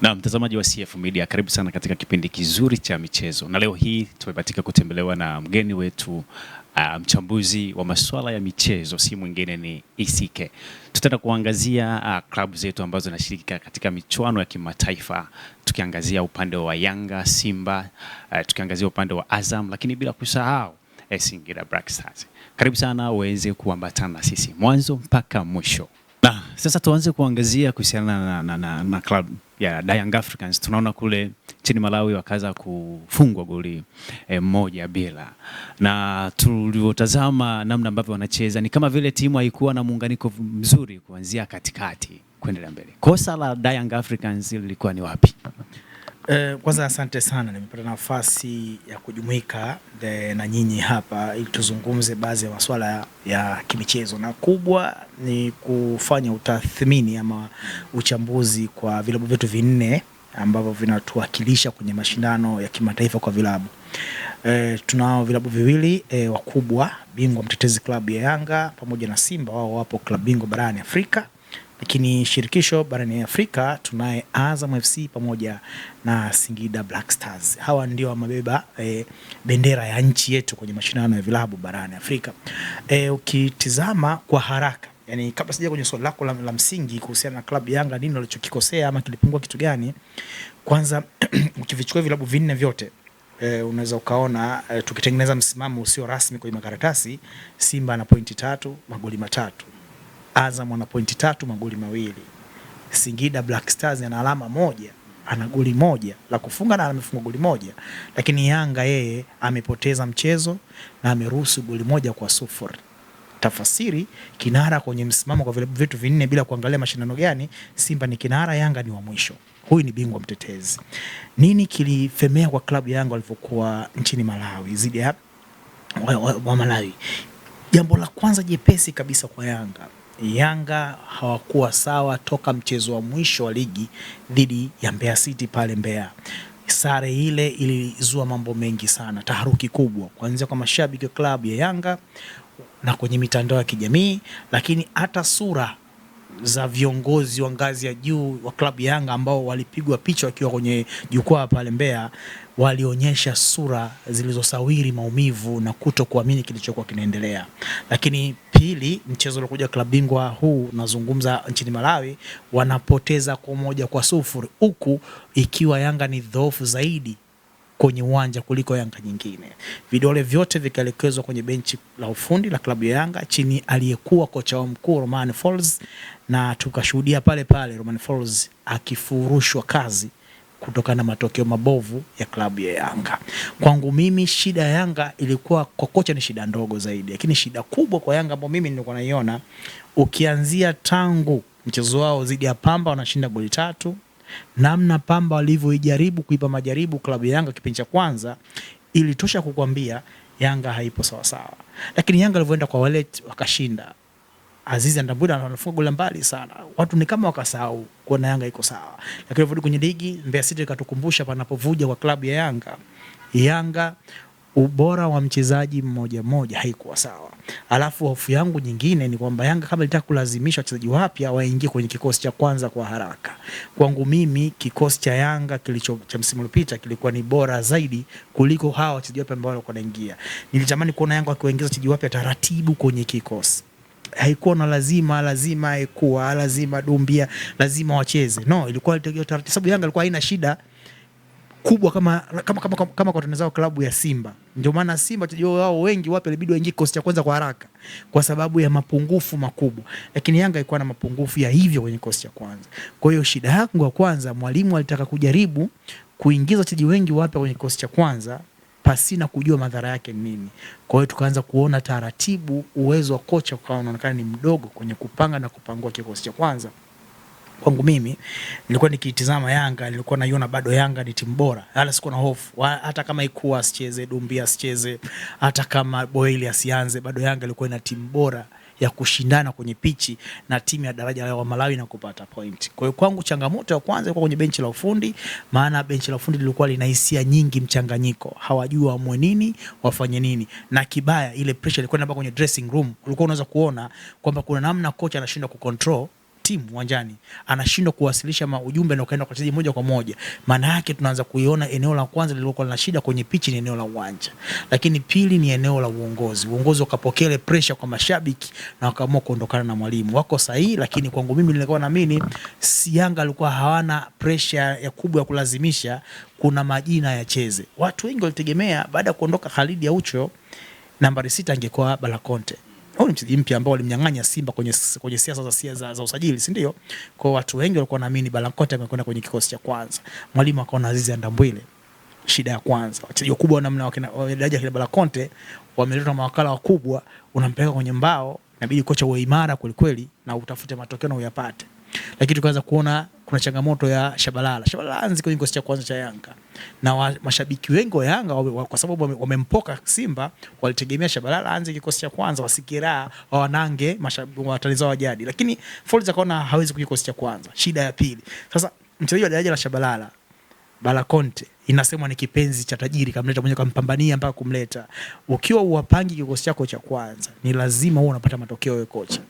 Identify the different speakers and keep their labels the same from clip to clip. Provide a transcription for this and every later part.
Speaker 1: Na mtazamaji wa CF Media, karibu sana katika kipindi kizuri cha michezo, na leo hii tumebahatika kutembelewa na mgeni wetu mchambuzi wa masuala ya michezo, si mwingine ni ECK. Tutaenda kuangazia klabu zetu ambazo zinashiriki katika michuano ya kimataifa, tukiangazia upande wa Yanga, Simba, tukiangazia upande wa Azam, lakini bila kusahau Singida Black Stars. Karibu sana uweze kuambatana na sisi mwanzo mpaka mwisho. Na sasa tuanze kuangazia kuhusiana na club ya Young Africans. Tunaona kule nchini Malawi wakaanza kufungwa goli 1-0, na tulivyotazama namna ambavyo wanacheza ni kama vile timu haikuwa na muunganiko mzuri kuanzia katikati kuendelea mbele. Kosa la Young Africans lilikuwa ni wapi?
Speaker 2: Kwanza asante sana, nimepata nafasi ya kujumuika na nyinyi hapa ili tuzungumze baadhi ya masuala ya kimichezo, na kubwa ni kufanya utathmini ama uchambuzi kwa vilabu vyetu vinne ambavyo vinatuwakilisha kwenye mashindano ya kimataifa kwa vilabu. Tunao vilabu viwili wakubwa, bingwa mtetezi klabu ya Yanga pamoja na Simba, wao wapo klabu bingwa barani Afrika. Lakini shirikisho barani Afrika tunaye Azam FC pamoja na Singida Black Stars. Hawa ndio wamebeba bendera ya nchi yetu kwenye mashindano ya vilabu barani Afrika. Ukitizama kwa haraka, yani kabla sija kwenye swali lako la msingi kuhusiana na klabu Yanga nini walichokikosea ama kilipungua kitu gani, kwanza ukivichukua vilabu vinne vyote unaweza ukaona tukitengeneza msimamo usio rasmi kwenye makaratasi, Simba ana pointi 3, magoli 3. Azam ana pointi 3, magoli 2. Singida Black Stars ana alama 1, ana goli 1 la kufunga na amefunga goli 1. Lakini Yanga yeye amepoteza mchezo na ameruhusu goli 1-0. Tafasiri kinara kwenye msimamo kwa vilabu vyetu vinne bila kuangalia mashindano gani, Simba ni kinara, Yanga ni wa mwisho. Huyu ni bingwa mtetezi. Nini kilifemea kwa klabu Yanga walipokuwa nchini Malawi zidi ya wa Malawi? Jambo la kwanza jepesi kabisa kwa Yanga, Yanga hawakuwa sawa toka mchezo wa mwisho wa ligi dhidi ya Mbeya City pale Mbeya. Sare ile ilizua mambo mengi sana, taharuki kubwa kuanzia kwa mashabiki wa klabu ya Yanga na kwenye mitandao ya kijamii, lakini hata sura za viongozi wa ngazi ya juu wa klabu ya Yanga ambao walipigwa picha wakiwa kwenye jukwaa pale Mbeya walionyesha sura zilizosawiri maumivu na kutokuamini kilichokuwa kinaendelea. Lakini pili, mchezo uliokuja klabu bingwa huu nazungumza nchini Malawi, wanapoteza kwa 1-0, huku ikiwa Yanga ni dhoofu zaidi kwenye uwanja kuliko Yanga nyingine. Vidole vyote vikaelekezwa kwenye benchi la ufundi la klabu ya Yanga chini aliyekuwa kocha wao mkuu Romain Folz, na tukashuhudia pale pale Romain Folz akifurushwa kazi kutokana na matokeo mabovu ya klabu ya Yanga. Kwangu mimi shida ya Yanga ilikuwa kwa kocha ni shida ndogo zaidi, lakini shida kubwa kwa Yanga ambayo mimi nilikuwa naiona, ukianzia tangu mchezo wao dhidi ya Pamba wanashinda goli 3, namna Pamba walivyoijaribu kuipa majaribu klabu ya Yanga kipindi cha kwanza ilitosha kukwambia Yanga haipo sawa sawa. Lakini Yanga walivyoenda kwa Wallet wakashinda, Azizi Andambwile anafunga goli mbali sana, watu ni kama wakasahau kuona Yanga iko sawa. Lakini walivyorudi kwenye ligi, Mbeya City ikatukumbusha panapovuja kwa klabu ya Yanga, Yanga ubora wa mchezaji mmoja mmoja haikuwa sawa. Alafu hofu yangu nyingine ni kwamba Yanga kama ilitaka kulazimisha wachezaji wapya waingie kwenye kikosi cha kwanza kwa haraka. Kwangu mimi kikosi cha Yanga kilicho cha msimu uliopita kilikuwa ni bora zaidi kuliko hawa wachezaji wapya ambao walikuwa wanaingia. Nilitamani kuona Yanga wakiwaingiza wachezaji wapya taratibu kwenye kikosi. Haikuwa na lazima haikuwa lazima Dumbia lazima wacheze. No, ilikuwa taratibu sababu Yanga ilikuwa haina shida kubwa kama kwa tunazao klabu ya Simba. Ndio maana Simba wachezaji wao wengi wapi ilibidi waingie kikosi cha kwanza kwa haraka kwa sababu ya mapungufu makubwa. Lakini Yanga ilikuwa na mapungufu ya hivyo kwenye kikosi cha kwanza. Kwa hiyo shida yangu ya kwanza, mwalimu alitaka kujaribu kuingiza wachezaji wengi wapya kwenye kikosi cha kwanza pasina kujua madhara yake ni nini. Kwa hiyo tukaanza kuona taratibu uwezo wa kocha ukawa unaonekana ni mdogo kwenye kupanga na kupangua kikosi cha kwanza. Kwangu mimi nilikuwa nikitizama Yanga, nilikuwa naiona bado Yanga ni timu bora. Wala sikuwa na hofu. Hata kama Ikua asicheze, Dumbia asicheze, hata kama Boyle asianze, bado Yanga ilikuwa ina timu bora ya kushindana kwenye pichi na timu ya daraja la Malawi na kupata point. Kwa hiyo kwangu changamoto ya kwanza ilikuwa kwenye benchi la ufundi, maana benchi la ufundi lilikuwa lina hisia nyingi mchanganyiko. Hawajui waamue nini, wafanye nini. Na kibaya ile pressure ilikuwa inabaki kwenye dressing room. Ulikuwa unaweza kuona kwamba kuna namna kocha anashindwa kucontrol timu uwanjani, anashindwa kuwasilisha ujumbe na ukaenda kwa wachezaji moja kwa moja. Maana yake tunaanza kuiona eneo la kwanza lililokuwa lina shida kwenye pichi ni eneo la uwanja, lakini pili ni eneo la uongozi. Uongozi ukapokea ile pressure kwa mashabiki na wakaamua kuondokana na mwalimu. Wako sahihi, lakini kwangu mimi nilikuwa naamini si Yanga alikuwa hawana pressure ya kubwa ya kulazimisha kuna majina yacheze. Watu wengi walitegemea baada ya kuondoka Khalid Aucho nambari 6 angekuwa Balakonte. Huyu ni mchezaji mpya ambao walimnyang'anya Simba kwenye siasa za usajili, si ndio? Kwa watu wengi walikuwa wanaamini Balakonte amekwenda kwenye kikosi cha kwanza. Mwalimu akaona Azizi Andambwile. Shida ya kwanza, wachezaji wakubwa namna wakina daraja kile Balakonte wameletwa na mawakala wakubwa, unampeleka kwenye mbao, inabidi kocha uwe imara kweli kweli na utafute matokeo na uyapate. Lakini tukaanza kuona kuna changamoto ya Shabalala. Shabalala anzi kwenye kikosi cha kwanza cha Yanga. Na mashabiki wengi wa Yanga kwa sababu wamempoka Simba walitegemea Shabalala anze kikosi cha kwanza, wasikiraa wanange mashabiki watani zao wa jadi. Lakini Folz akaona hawezi kwenye kikosi cha kwanza. Shida ya pili. Sasa mchezaji wa daraja la Shabalala, Balakonte, inasemwa ni kipenzi cha tajiri, kamleta mwenyewe, kampambania mpaka kumleta. Ukiwa uwapangi kikosi chako cha kwanza, ni lazima uwe unapata matokeo ya kocha.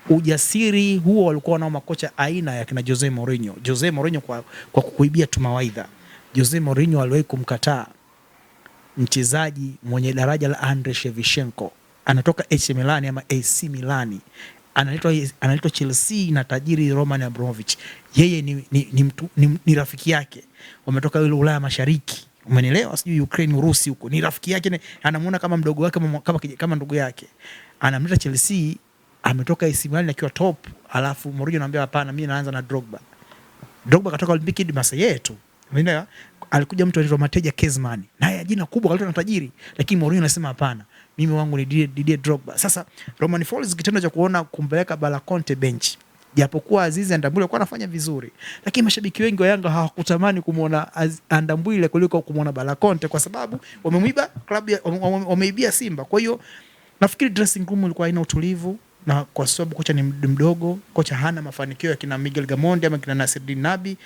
Speaker 2: Ujasiri huo walikuwa nao makocha aina ya kina Jose Mourinho. Jose Mourinho kwa kukuibia tu mawaidha. Jose Mourinho aliwahi kumkataa mchezaji mwenye daraja la Andre Shevchenko. Anatoka AC Milan ama AC Milan. Analetwa Chelsea na tajiri Roman Abramovich. Yeye ni rafiki yake. Wametoka ile Ulaya Mashariki. Umenielewa? Sijui Ukraine, Urusi huko. Ni rafiki yake, anamuona kama mdogo wake, kama ndugu yake. Anamleta Chelsea, ametoka AC Milan akiwa top, alafu Mourinho anamwambia hapana, mimi naanza na Drogba. Drogba katoka Olympique de Marseille tu. Umeelewa? Alikuja mtu anaitwa Mateja Kezman, naye jina kubwa, kaletwa na tajiri, lakini Mourinho anasema hapana, mimi wangu ni Didier Drogba. Sasa Romain Folz kitendo cha kuona kumpeleka Balakonte bench, japokuwa Azizi Andambwile alikuwa anafanya vizuri, lakini mashabiki wengi wa Yanga hawakutamani kumuona Andambwile kuliko kumuona Balakonte kwa sababu wamemuiba klabu, wameibia Simba. Kwa hiyo nafikiri dressing room ilikuwa haina utulivu, na kwa sababu kocha ni mdogo, kocha hana mafanikio ya kina Miguel Gamondi ama kina Nasreddine Nabi,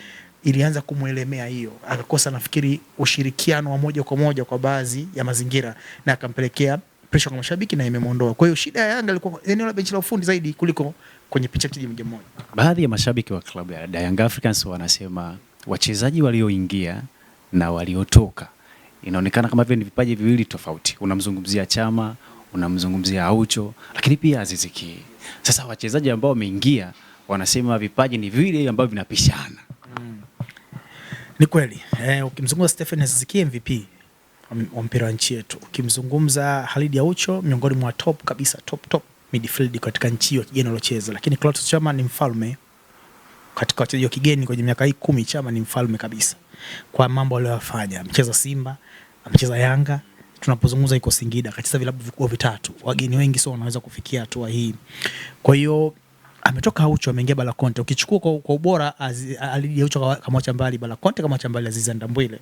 Speaker 2: ilianza kumuelemea hiyo. Akakosa nafikiri ushirikiano wa moja kwa moja kwa baadhi ya mazingira na akampelekea pressure kwa mashabiki na imemuondoa. Kwa hiyo shida ya Yanga ilikuwa eneo la benchi la ufundi zaidi kuliko kwenye picha mchezaji mmoja mmoja.
Speaker 1: Baadhi ya mashabiki wa klabu ya Young Africans wanasema wachezaji walioingia na waliotoka inaonekana kama vile ni vipaji viwili tofauti. Unamzungumzia Chama, unamzungumzia Aucho, lakini pia Aziz Ki. Sasa wachezaji ambao wameingia wanasema vipaji ni vile ambavyo vinapishana.
Speaker 2: Ni kweli. Ukimzungumza Stephen Aziz Ki MVP wa mpira wa nchi yetu, ukimzungumza Khalid Aucho miongoni mwa top kabisa, top midfield katika nchi hiyo kigeni aliocheza, lakini Clatous Chama ni mfalme katika wachezaji wa kigeni kwenye miaka hii 10. Chama ni mfalme kabisa kwa mambo aliyofanya. Amecheza Simba, amecheza Yanga, tunapozungumza iko Singida, akacheza vilabu vikubwa vitatu. Wageni wengi sio wanaweza kufikia hatua hii. Kwa hiyo ametoka Aucho ameingia Balakonte. Ukichukua kwa ubora Khalid Aucho kamwacha mbali Balakonte, kamwacha mbali Azizi Andambwile.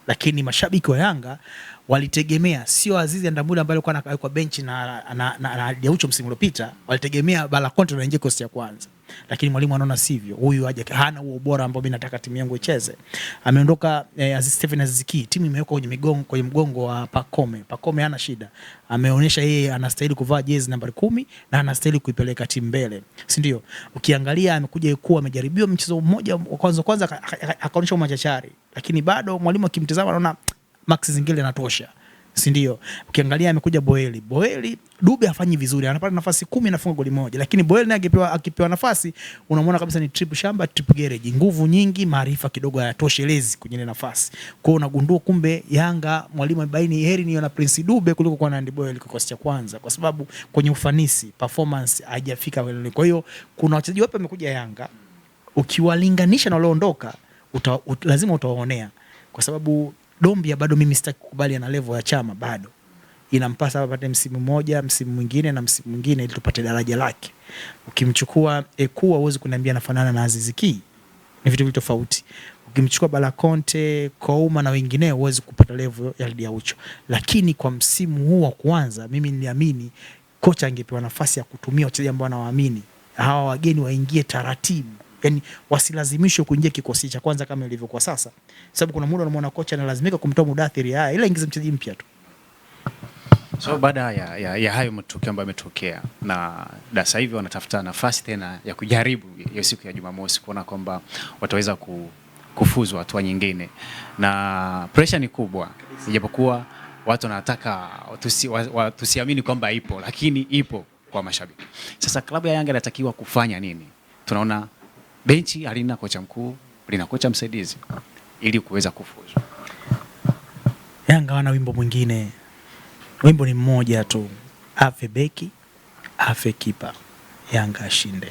Speaker 2: Lakini mashabiki wa Yanga walitegemea sio Azizi Andambwile ambaye alikuwa anawekwa benchi na Khalid Aucho msimu uliopita, walitegemea Balakonte anaingia kikosi cha kwanza. Lakini mwalimu anaona sivyo, huyu hana huo ubora ambao mimi nataka timu yangu icheze. Ameondoka Aziz Stephen Aziz Ki, timu imewekwa kwenye mgongo wa Pacome. Pacome hana shida, ameonyesha yeye anastahili kuvaa jezi nambari 10 na anastahili kuipeleka timu mbele, si ndio? Ukiangalia amekuja kuwa amejaribiwa mchezo mmoja wa kwanza akaonyesha umachachari, lakini bado mwalimu akimtazama anaona Max Zingile anatosha, si ndio? Ukiangalia amekuja Boeli. Boeli Dube hafanyi vizuri, anapata nafasi 10 anafunga goli moja. Lakini Boeli naye akipewa nafasi unamwona kabisa ni trip shamba, trip garage. Nguvu nyingi, maarifa kidogo hayatoshelezi kwenye ile nafasi. Kwa hiyo unagundua kumbe Yanga mwalimu amebaini heri ni na Prince Dube kuliko kwa Andy Boeli kwa kikosi cha kwanza, kwa sababu kwenye ufanisi, performance haijafika. Kwa hiyo kuna wachezaji wapya wamekuja Yanga, ukiwalinganisha na walioondoka lazima utawaonea, kwa sababu Dombia bado mimi sitaki kukubali ana level ya Chama bado. Inampasa apate msimu mmoja, msimu mwingine na msimu mwingine ili tupate daraja lake. Ukimchukua Ekua huwezi kuniambia anafanana na Aziz Ki. Ni vitu tofauti. Ukimchukua Balakonte, Kouma na wengineo huwezi kupata level ya Khalid Aucho. Lakini kwa msimu huu wa kwanza mimi niliamini kocha angepewa nafasi ya kutumia wachezaji ambao anawaamini. Hawa wageni waingie taratibu. Yaani wasilazimishwe kuingia kikosi cha kwanza kama ilivyokuwa sasa. Sababu kuna muda unamwona kocha analazimika kumtoa Mudathiri, haya ila ingize mchezaji mpya tu.
Speaker 1: So baada ya hayo matukio ambayo yametokea na sasa hivi wanatafuta nafasi tena ya kujaribu hiyo siku ya Jumamosi kuona kwamba wataweza kufuzu hatua nyingine, na pressure ni kubwa, ijapokuwa watu wanataka tusiamini kwamba ipo, lakini ipo kwa mashabiki. Sasa klabu ya Yanga inatakiwa kufanya nini? Tunaona benchi halina kocha mkuu, lina kocha msaidizi ili kuweza kufuzu.
Speaker 2: Yanga wana wimbo mwingine, wimbo ni mmoja tu, afe beki afe kipa, Yanga ashinde.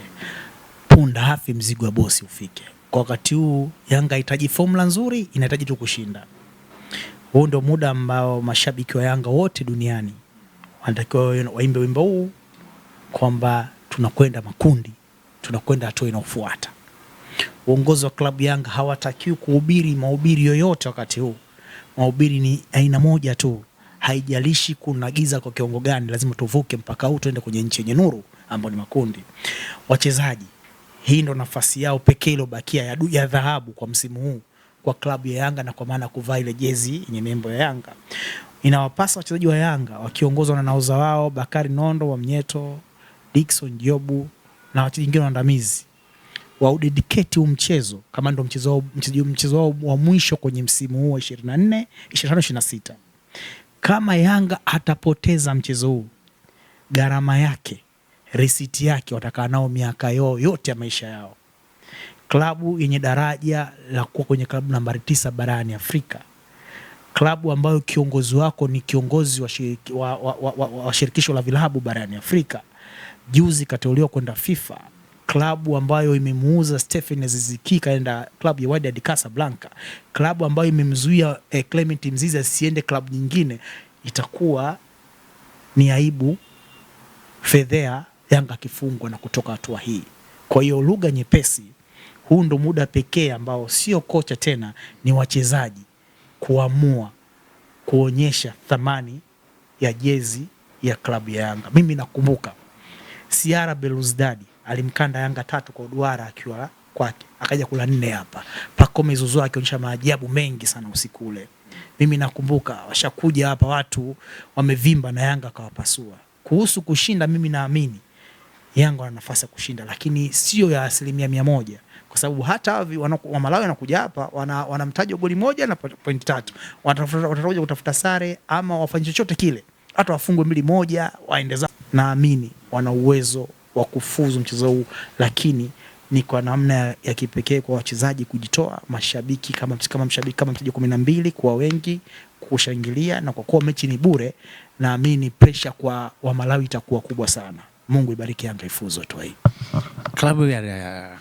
Speaker 2: Punda afe, mzigo wa bosi ufike. Kwa wakati huu Yanga haihitaji formula nzuri, inahitaji tu kushinda. Huu ndio muda ambao mashabiki wa Yanga wote duniani wanatakiwa waimbe wimbo huu kwamba tunakwenda makundi, tunakwenda hatua inayofuata. Uongozi wa klabu Yanga hawatakiwi kuhubiri mahubiri yoyote wakati huu. Mahubiri ni aina moja tu, haijalishi kuna giza kwa kiwango gani, lazima tuvuke mpaka huu tuende kwenye nchi yenye nuru ambayo ni makundi. Wachezaji, hii ndo nafasi yao pekee iliyobakia ya dhahabu kwa msimu huu kwa klabu ya Yanga, na kwa maana kuvaa ile jezi yenye nembo ya Yanga. Inawapasa wachezaji wa Yanga wakiongozwa na nahodha wao Bakari Nondo wa Mnyeto, Dickson Jobu na wachezaji wengine waandamizi waudedicate huu mchezo kama ndo mchezo wao wa mwisho kwenye msimu huu wa 24, 25, 26. Kama Yanga atapoteza mchezo huu, gharama yake, risiti yake watakaa nao miaka yao yote ya maisha yao. Klabu yenye daraja la kuwa kwenye klabu nambari 9 barani Afrika, klabu ambayo kiongozi wako ni kiongozi wa shirikisho la vilabu barani Afrika, juzi kateuliwa kwenda FIFA, klabu ambayo imemuuza Stephen Aziz Ki kaenda klabu ya Wydad Casablanca, klabu ambayo imemzuia Clement Mzize asiende klabu nyingine, itakuwa ni aibu, fedhea Yanga akifungwa na kutoka hatua hii. Kwa hiyo lugha nyepesi, huu ndo muda pekee ambao sio kocha tena, ni wachezaji kuamua kuonyesha thamani ya jezi ya klabu ya Yanga. Mimi nakumbuka Siara Belouizdad alimkanda Yanga 3 kwa duara akiwa kwake, akaja kula 4 hapa. Pacome Zouzoua akionyesha maajabu mengi sana usiku ule. Mimi nakumbuka washakuja hapa watu wamevimba na Yanga akawapasua. Kuhusu kushinda, mimi naamini Yanga wana nafasi ya kushinda, lakini sio ya 100%, kwa sababu hata wa Malawi wanakuja hapa wana mtaji wa goli 1 na point 3. Watakuja kutafuta sare ama wafanye chochote kile, hata wafungwe 2-1 waende zao. Naamini wana uwezo wa kufuzu mchezo huu, lakini ni kwa namna ya kipekee kwa wachezaji kujitoa, mashabiki kama mshabiki kama mchezaji 12 kwa wengi kushangilia, na kwa kuwa mechi ni bure, naamini pressure kwa wa Malawi itakuwa kubwa sana. Mungu ibariki Yanga ifuzu hatua hii.
Speaker 1: Klabu ya